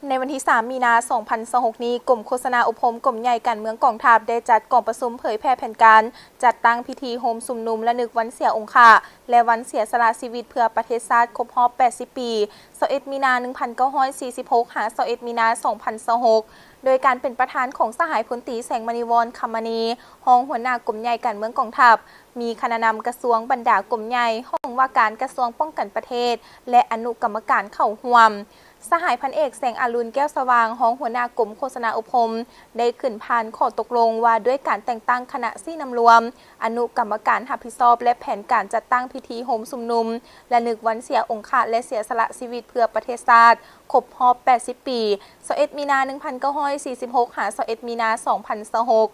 ໃນວັນທີສາມ ມີນາ ສອງພັນຊາວຫົກນີ້, ກົມໂຄສະນາອົບຮົມກົມໃຫຍ່ການເມືອງກອງທັບ ໄດ້ຈັດກອງປະຊຸມເຜີຍແຜ່ແຜນການຈັດຕັ້ງພິທີໂຮມຊຸມນຸມລະນຶກວັນເສຍອົງຄະ ແລະ ວັນເສຍສະຫຼະຊີວິດເພື່ອປະເທດຊາດຄົບຮອບແປດສິບປີ, ຊາວເອັດ ມີນາ ໜຶ່ງພັນເກົ້າຮ້ອຍສີ່ສິບຫົກ ຫາ ຊາວເອັດ ມີນາ ສອງພັນຊາວຫົກ ໂດຍການເປັນປະທານຂອງສະຫາຍພົນຕີ ແສງມະນີວອນ ຄຳມະນີ, ຮອງຫົວໜ້າກົມໃຫຍ່ການເມືອງກອງທັບ, ມີຄະນະນຳກະຊວງ, ບັນດາກົມໃຫຍ່, ຫ້ອງວ່າການກະຊວງປ້ອງກັນປະເທດ ແລະ ອະນຸກຳມະການເຂົ້າຮ່ວມ. ສະຫາຍພັນເອກ ແສງອາລຸນ ແກ້ວສະຫວ່າງ, ຮອງຫົວໜ້າກົມໂຄສະນາອົບຮົມ ໄດ້ຂຶ້ນຜ່ານຂໍ້ຕົກລົງວ່າດ້ວຍການແຕ່ງຕັ້ງຄະນະຊີ້ນຳລວມ, ອະນຸກຳມະການຮັບຜິດຊອບ ແລະ ແຜນການຈັດຕັ້ງພິທີໂຮມຊຸມນຸມລະນຶກວັນເສຍອົງຄະ ແລະ ເສຍສະຫຼະຊີວິດເພື່ອປະເທດຊາດຄົບຮອບແປດສິບປີ, ຊາວເອັດ ມີນາ ໜຶ່ງພັນເກົ້າຮ້ອຍສີ່ສິບຫົກ ຫາ ຊາວເອັດ ມີນາ ສອງພັນຊາວຫົກ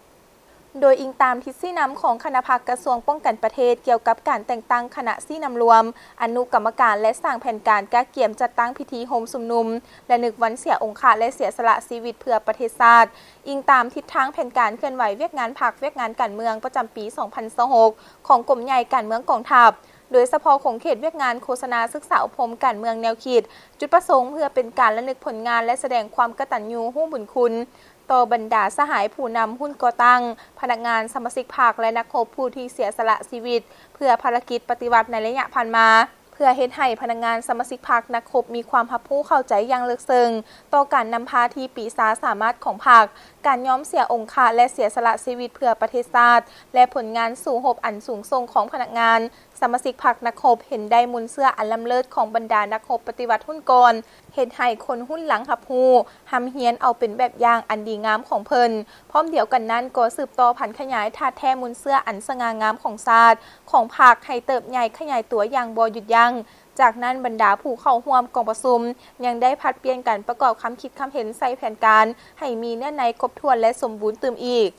ໂດຍອີງຕາມທິດຊີ້ນຳຂອງຄະນະພັກກະຊວງປ້ອງກັນປະເທດ ກ່ຽວກັບການແຕ່ງຕັ້ງຄະນະຊີ້ນຳລວມ, ອະນຸກຳມະການ ແລະ ສ້າງແຜນການກະກຽມຈັດຕັ້ງພິທີໂຮມຊຸມນຸມລະນຶກວັນເສຍອົງຄະ ແລະ ເສຍສະຫຼະຊີວິດເພື່ອປະເທດຊາດ, ອີງຕາມທິດທາງແຜນການເຄື່ອນໄຫວວຽກງານພັກ, ວຽກງານການເມືອງປະຈຳປີສອງພັນຊາວຫົກ ຂອງກົມໃຫຍ່ການເມືອງກອງທັບ, ໂດຍສະເພາະຂົງເຂດວຽກງານໂຄສະນາສຶກສາອົບຮົມການເມືອງແນວຄິດ, ຈຸດປະສົງເພື່ອເປັນການລະນຶກຜົນງານ ແລະ ສະແດງຄວາມກະຕັນຍູຮູ້ບຸນຄຸນ ຕໍ່ບັນດາສະຫາຍຜູ້ນຳຮຸ່ນກໍ່ຕັ້ງ, ພະນັກງານ, ສະມາຊິກພັກ ແລະ ນັກຮົບຜູ້ທີ່ເສຍສະຫຼະຊີວິດເພື່ອພາລະກິດປະຕິວັດໃນໄລຍະຜ່ານມາ, ເພື່ອເຮັດໃຫ້ພະນັກງານ, ສະມາຊິກພັກ, ນັກຮົບມີຄວາມຮັບຮູ້ເຂົ້າໃຈຢ່າງເລິກເຊິ່ງຕໍ່ການນຳພາທີ່ປີຊາສາມາດຂອງພັກ, ການຍອມເສຍອົງຄະ ແລະ ເສຍສະຫຼະຊີວິດເພື່ອປະເທດຊາດ ແລະ ຜົນງານສູ້ຮົບອັນສູງສົ່ງຂອງພະນັກງານ, ສະມາຊິກພັກ, ນັກຮົບເຫັນໄດ້ມູນເຊື້ອອັນລ້ຳເລີດຂອງບັນດານັກຮົບປະຕິວັດຮຸ່ນກ່ອນ, ເຮັດໃຫ້ຄົນຮຸ່ນຫຼັງຮັບຮູ້, ຮ່ຳຮຽນເອົາເປັນແບບຢ່າງອັນດີງາມຂອງເພິ່ນ. ພ້ອມດຽວກັນນັ້ນກໍສືບຕໍ່ຜັນຂະຫຍາຍທາດແທ້ມູນເຊື້ອອັນສະຫງ່າງາມຂອງຊາດ, ຂອງພັກ ໃຫ້ເຕີບໃຫຍ່ຂະຫຍາຍຕົວຢ່າງບໍ່ຢຸດຢັ້ງ. ຈາກນັ້ນບັນດາຜູ້ເຂົ້າຮ່ວມກອງປະຊຸມຍັງໄດ້ຜັດປ່ຽນກັນປະກອບຄຳຄິດຄຳເຫັນໃສ່ແຜນການໃຫ້ມີເນື້ອໃນຄົບຖ້ວນ ແລະ ສົມບູນຕື່ມອີກ.